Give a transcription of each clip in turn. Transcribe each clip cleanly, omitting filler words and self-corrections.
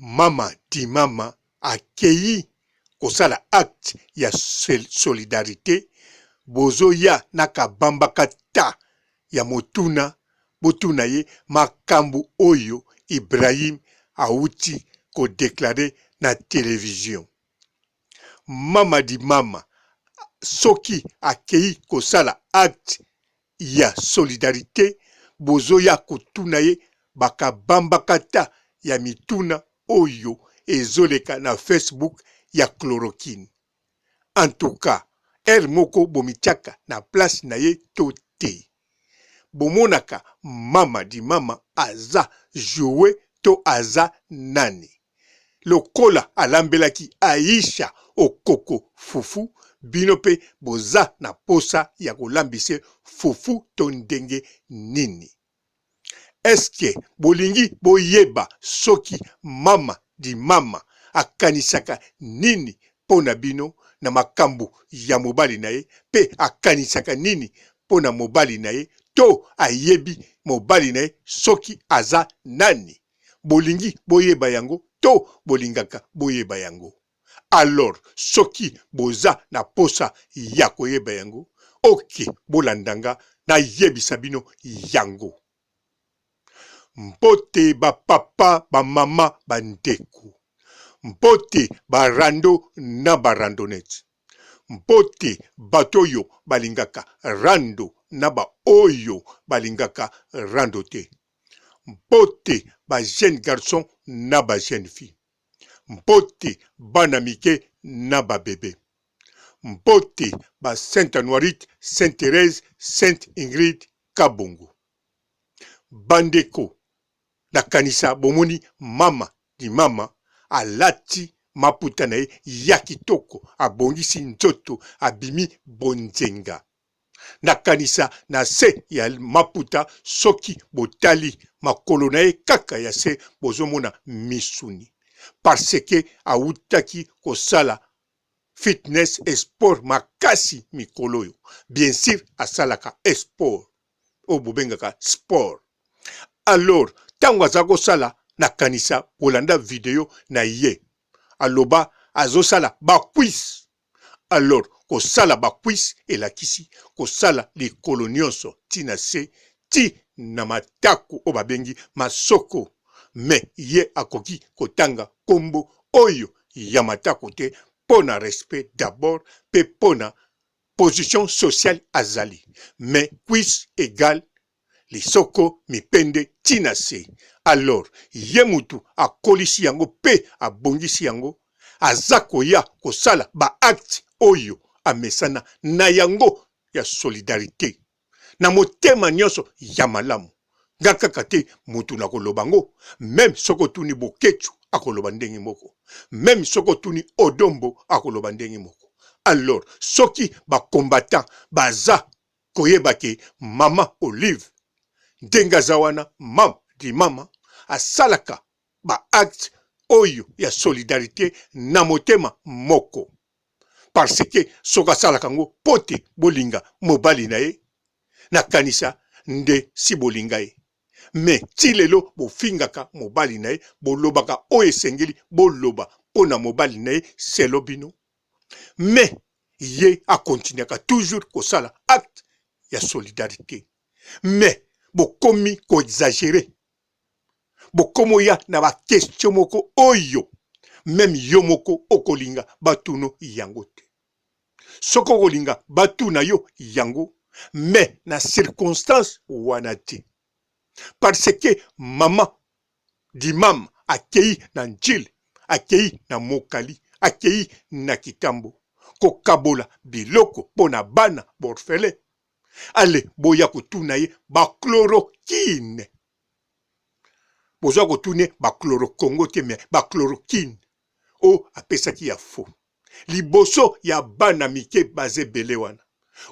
Mama Dimama akeyi kosala acte ya solidarite, bozoya na kabambaka ta ya motuna, botuna ye makambu oyo Ibrahim awuti ko declarer na television. Mama Dimama soki akeyi kosala acte ya solidarite bozoya kotuna ye bakabambakata ya mituna oyo ezoleka na Facebook ya chloroquine. En tout cas heure moko bomitiaka na place na ye to te? Bomonaka mama di mama aza joue to aza nani? Lokola alambelaki Aisha Okoko fufu, bino pe boza na posa ya kolambise fufu to ndenge nini? Est-ce que bolingi boyeba soki mama di mama akanisaka nini po na bino na makambu ya mobali na ye pe akanisaka nini po na mobali na ye to ayebi mobali na ye soki aza nani? Bolingi boyeba yango to bolingaka boyeba yango? Alors soki boza na posa ya koyeba yango, ok bolanda nga nayebisa bino yango. Mbote ba papa, ba mama, ba ndeko. Mbote ba rando na ba randonnettes. Mbote bato oyo balingaka rando na ba oyo balingaka rando te. Mbote ba jeunes garçons na ba jeunes filles. Mbote bana mike na ba bebe. Mbote ba Sainte Anuarite, Sainte Therèse, Sainte Ingrid Kabongo. Bandeko, nakanisa bomoni mama di mama alati maputa na ye ya kitoko, abongisi nzoto, abimi bonzenga. Nakanisa na se ya maputa soki botali makolo na ye kaka ya se bozomona misuni parce que awutaki kosala fitness et sport makasi mikolo oyo. Bien sur asalaka sport oyo bobengaka sport. Alors tango aza kosala nakanisa bolanda video na ye aloba azosala ba cuisse. Alors kosala ba cuisse elakisi kosala likolo nionso ti na se ti na mataku oyo babengi masoko mais ye akoki kotanga kombo oyo ya mataku te pona respect d'abord pe pona position sociale azali mais cuisse egale lisoko mipende ti na se alors ye mutu akolisi yango pe abongisi yango aza koya kosala ba actes oyo amesana na yango ya solidarite na motema nionso ya malamu nga kaka te mutu nakoloba ngo meme soki otuni Boketshu akoloba ndenge moko meme soki otuni Odon Mbo akoloba ndenge moko alors soki ba combattants baza koyeba ke maman Olive ndenge aza wana mam di mama asalaka ba actes oyo ya solidarite na motema moko parce que soki asalaka yango po te bolinga mobali na ye nakanisa nde si bolinga ye mais ti lelo bofingaka mobali na ye bolobaka oyo esengeli boloba po na mobali na ye selon bino mais ye a continuaka toujours kosala acte ya solidarite mais bokomi ko exagerer bokomi oya na ba question moko oyo meme yo moko okolinga batuno yango te soki okolinga batuna yo yango mais na circonstance wana te parce que mama Dimam akeyi na Ndjili, akeyi na Mokali, akeyi na Kitambo kokabola biloko mpo na bana b'orphelins. Allez boya kotuna ye ba chloroquine. Boza kotuna ye ba chlorocongo te mais ba chloroquine oyo apesaki ya faux. Liboso ya bana mike baza ebele wana.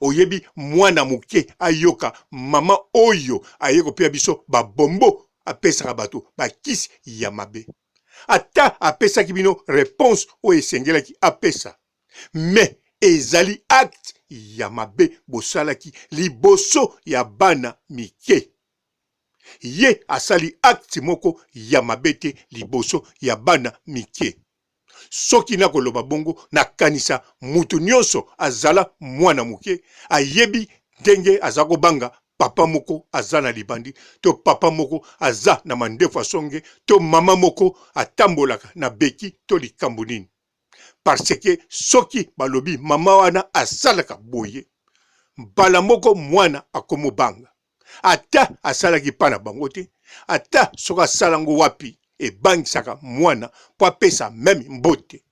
Oyebi mwana moke ayoka mama oyo aye kopia biso ba bombo apesaka bato ba kisi ya mabe. Ata apesaki bino reponse oyo esengelaki apesa mais ezali acte ya mabe bosalaki liboso ya bana mike. Ye asali acte moko ya mabe te liboso ya bana mike. Soki nakoloba bongo, nakanisa mutu nionso azala mwana moke ayebi ndenge aza kobanga papa moko aza na libandi to papa moko aza na mandefu ya songe to mama moko atambolaka na beki to likambo nini. Parce que soki balobi mama wana asalaka boye, mbala moko mwana akomobanga. Ata asalaki epa na bango te, ata soki asala ngo wapi, ebangisaka mwana po apesa meme mbote.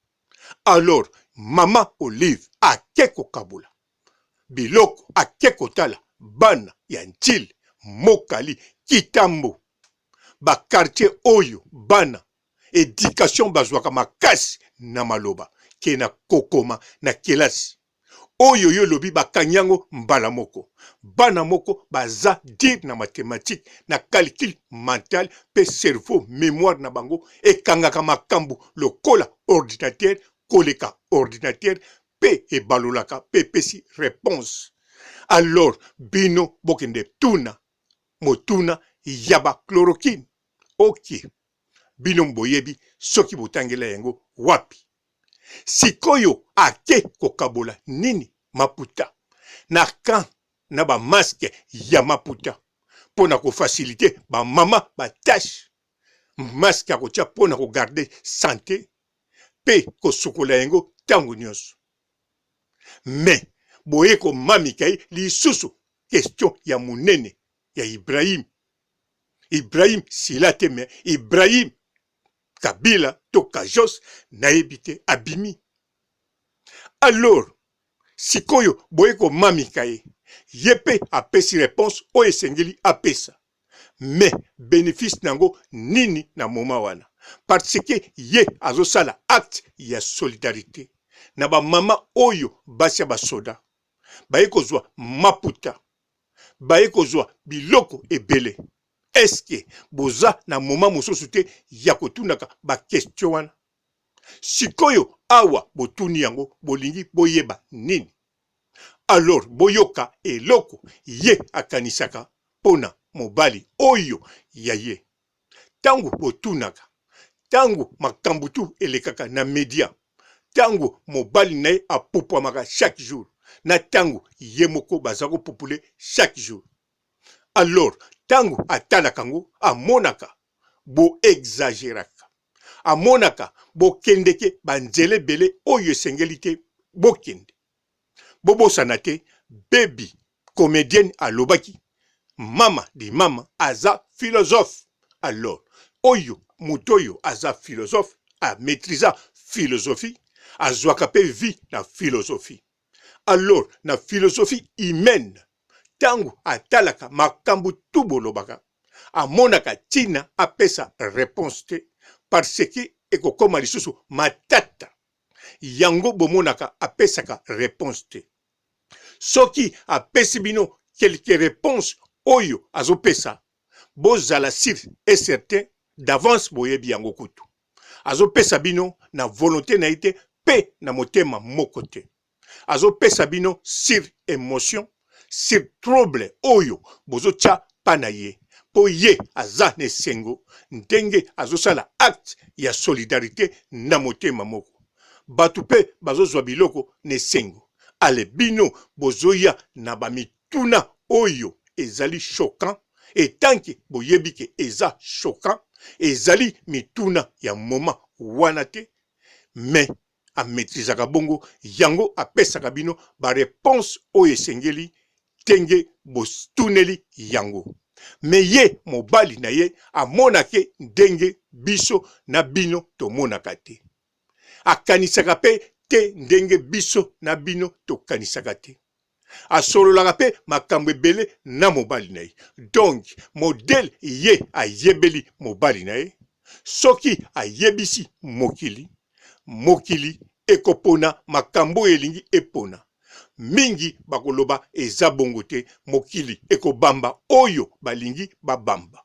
Alors mama Olive ake kokabola biloko, ake kotala bana ya Ndjili, Mokali, Kitambo, ba quartier oyo bana education bazwaka makasi na maloba ke na kokoma na kelasi. Oyo yo olobi bakangi yango mbala moko. Bana moko baza dire na mathematique, na calcul mental pe cerveau memoire na bango ekangaka makambu lokola ordinateur koleka ordinateur pe ebalolaka pe epesi reponse. Alors bino bokende tuna motuna ya ba chloroquine. Ok bino boyebi soki botangela yango wapi? Sikoyo ake kokabola nini maputa na camp na ba masque ya maputa mpo na ko faciliter ba mama ba tache masque ya kotia mpo na ko garder sante mpe kosukola yango ntango nyonso. Mais boye komamika ye lisusu question ya monene ya Ibrahim Ibrahim Sila te mais Ibrahim Kabila to Kajos nayebi te abimi. Alors sikoyo boye komamika ye, ye pe apesi reponse oyo esengeli apesa. Mais benefice nango nini na moment wana? Parce que ye azosala acte ya solidarite na ba mama oyo basi ya ba soda baye kozwa maputa, baye kozwa biloko ebele. Est ce que boza na moment mosusu te ya kotunaka ba question wana? Sikoyo awa botuni yango bolingi boyeba nini? Alors boyoka eloko ye akanisaka pona mobali oyo ya ye. Tango botunaka, tango makambu tout elekaka na media, tango mobali na ye apupwamaka chaque jour na tango ye moko baza ko pupule chaque jour. Alors tango atalaka ngo amonaka bo exageraka, amonaka bokendeke ba nzela ebele oyo esengeli te bokende. Bobosana te baby comedienne alobaki mama di mama aza philosophe. Alors oyo moto oyo aza philosophe a maitrisa philosophie, azwaka pe vie na philosophie. Alors na philosophie humaine tango atalaka makambu tout bolobaka amonaka tina apesa reponse te parce que ekokoma lisusu matata yango bomonaka apesaka reponse te soki apesi bino quelque reponse oyo azopesa bozala sur et certain d'avance boyebi yango kutu azopesa bino na volonte na ye te pe na motema moko te azopesa bino sur emotion sur trouble oyo bozotia pa na ye po ye aza na esengo ndenge azosala acte ya solidarite na motema moko bato pe bazozwa biloko na esengo ale bino bozoya na ba mituna oyo ezali choquant etanke boyebi ke eza choquant ezali mituna ya moment wana te mais a maitrisaka bongo yango apesaka bino ba reponse oyo esengeli ndenge botuneli yango me ye mobali na ye amonake ndenge biso na bino tomonaka te akanisaka pe te ndenge biso na bino tokanisaka te asololaka pe makambo ebele na mobali na ye donc modele ye ayebeli mobali na ye soki ayebisi mokili mokili ekopona makambo oyo elingi epona mingi bakoloba eza bongo te mokili ekobamba oyo balingi babamba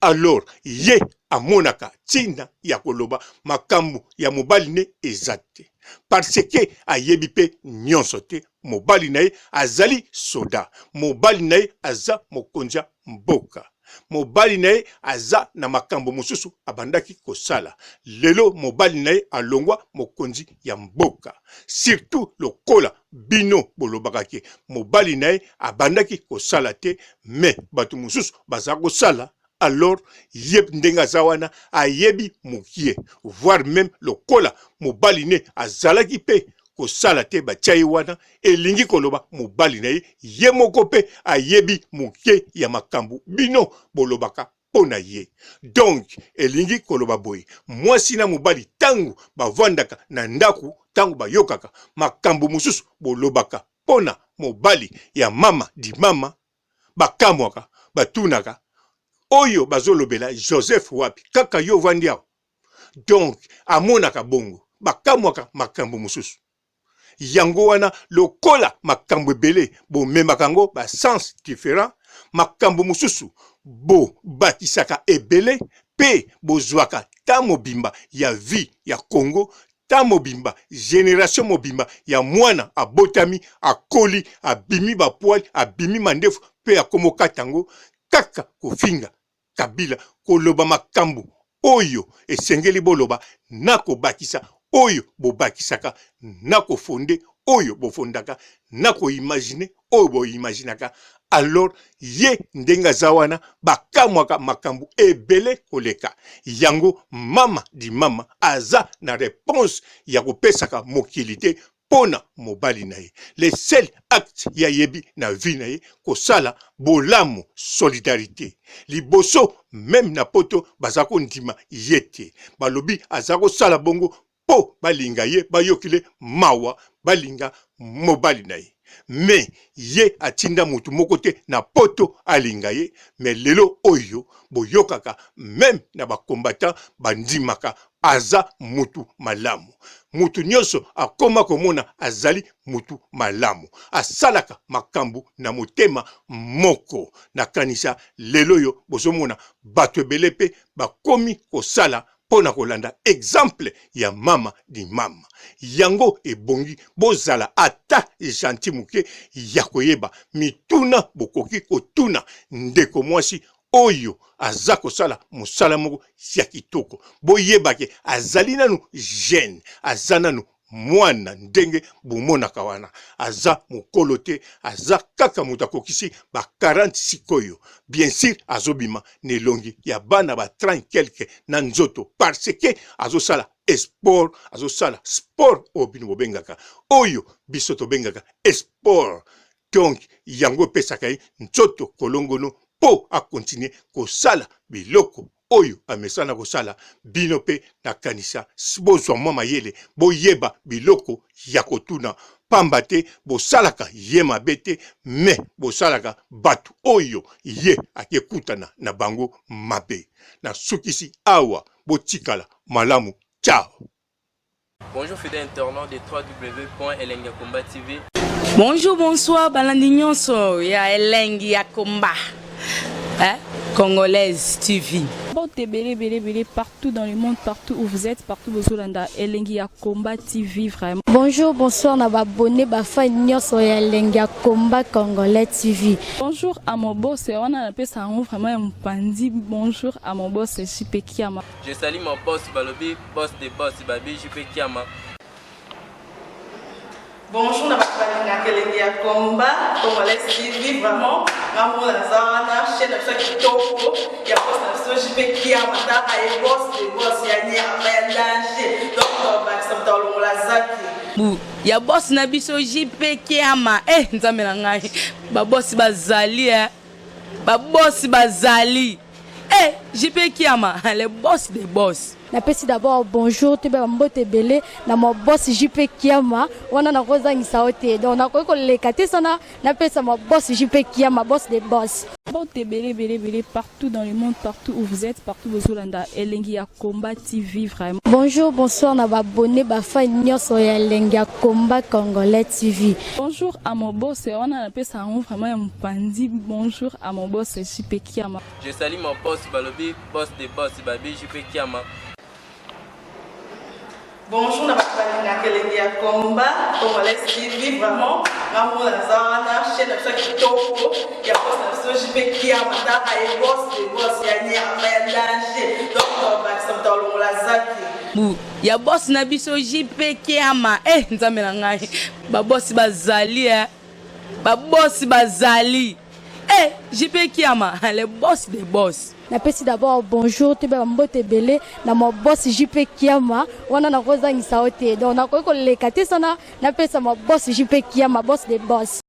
alors ye amonaka ntina ya koloba makambo ya mobali ne eza te parce que ayebi pe nyonso te mobali na ye azali soda mobali na ye aza mokonzi ya mboka. Mobali na ye aza na makambo mosusu abandaki kosala. Lelo mobali na ye alongwa mokonzi ya mboka. Surtout lokola bino bolobaka ke mobali na ye abandaki kosala te mais bato mosusu baza kosala alors ye ndenge aza wana ayebi mokie voire meme lokola mobali ne azalaki mpe kosala te batia ye wana elingi koloba mobali na ye ye moko mpe ayebi moke ya makambo bino bolobaka mpo na ye. Donc elingi koloba boye, mwasi na mobali ntango bavandaka na ndako, ntango bayokaka makambo mosusu bolobaka mpo na mobali ya mama di mama, bakamwaka, batunaka oyo bazolobela Joseph wapi? Kaka yo ovandi awa? Donc amonaka bongo, bakamwaka makambo mosusu. Yango wana lokola makambo ebele bomemaka yango ba sens different, makambo mosusu bobakisaka ebele pe bozwaka temps mobimba ya vie ya Congo, temps mobimba, generation mobimba ya mwana abotami, akoli, abimi ba poils, abimi mandefu pe akomokata yango kaka kofinga Kabila koloba makambu oyo esengeli boloba na kobakisa oyo bobakisaka na ko fonde oyo bofondaka na ko imagine oyo bo imaginaka alors ye ndenge aza wana bakamwaka makambu ebele koleka yango mama di mama aza na reponse ya kopesaka mokili te pona mobali na ye le seul acte ye ayebi na vie na ye kosala bolamu solidarite liboso meme na poto baza kondima ye te balobi aza kosala bongo po balinga ye bayokile mawa balinga mobali na ye mais ye atinda mutu moko te na poto alinga ye mais lelo oyo boyokaka meme na ba combattant bandimaka aza mutu malamu mutu nyonso akoma komona azali mutu malamu asalaka makambo na motema moko nakanisa lelo oyo bozomona bato ebele mpe bakomi kosala mpo na kolanda exemple ya mama di mama yango ebongi bozala ata gentil moke ya koyeba mituna bokoki kotuna ndeko mwasi oyo aza kosala mosala moko ya kitoko boyeba ke azali nanu jeune aza nanu mwana ndenge bomonaka wana aza mokolo te aza kaka moto akokisi ba 40 sikoyo bien sur azobima na elongi ya bana ba 30 quelque na nzoto parce que azosala esport azosala sport oyo bino bobengaka oyo biso tobengaka esport donc yango epesaka ye nzoto kolongono mpo akontinue kosala biloko oyo amesana kosala. Bino mpe nakanisa bozwa mwa mayele, boyeba biloko ya kotuna, pamba te bosalaka ye mabe te, mais bosalaka bato oyo ye akekutana na bango mabe. Nasukisi awa, botikala malamu, ciao. Bonjour fidèle internaute de www.elengiyakomba TV. Bonjour, bonsoir, balandi nyonso ya elengi ya komba. Hein? Congolaise TV. Mbote ebele ebele ebele partout dans le monde partout où vous êtes partout bozolanda elengi ya combat TV vraiment. Bonjour, bonsoir na ba abonné ba fan nyonso ya elengi ya combat congolais TV. Bonjour à mon boss wana napesa yango vraiment ya mopanzi bonjour à mon boss JP Kiama. Je salue mon boss balobi boss de boss babi JP Kiama. Bonjour na bato balingaka elengi ya combat congolais TV vraiment nga moko naza wana chaîne na biso ya kitoko ya boss na biso JP Kiama tala ye boss de boss ya nyama ya danger donc bakisa moto alongola zaki bu ya boss na biso JP Kiama eh nzambe na ngai ba boss bazali eh ba boss bazali Eh JP Kiama le boss des boss. Napesi d'abord bonjour toyeba ba mbote ebele na ma boss JP Kiama wana nakozangisa yo te donc nakoki koleka te sana napesa ma boss JP Kiama boss des boss. Mbote ebele ebele ebele partout dans le monde partout où vous êtes partout bozolanda elengi ya combat TV vraiment. Bonjour bonsoir na ba abonné ba fan nyonso ya elengi ya combat congolais TV. Bonjour à mon boss wana napesa yango vraiment ya mopanzi bonjour à mon boss JP Kiama. Je salue mon boss balobi boss de boss babi JP Kiama. Bonjour na bato balingaka elengi ya combat congolais TV, vraiment nga moko naza wana, chaîne na biso ya kitoko ya boss na biso JP Kiama. Taka ye, boss de boss ya nyama ya danger, donc tobakisa moto alongola aza te. Bu ya boss na biso JP Kiama. Eh, nzambe na ngai, babosi bazali, eh. Babosi bazali, eh, JP Kiama, le boss de boss. Napesi d'abord bonjour, toyeba bambote ebele na ma boss JP Kiama. Wana nakozangisa yo te, donc nakoki koleka te sana napesa ma boss JP Kiama, boss de boss.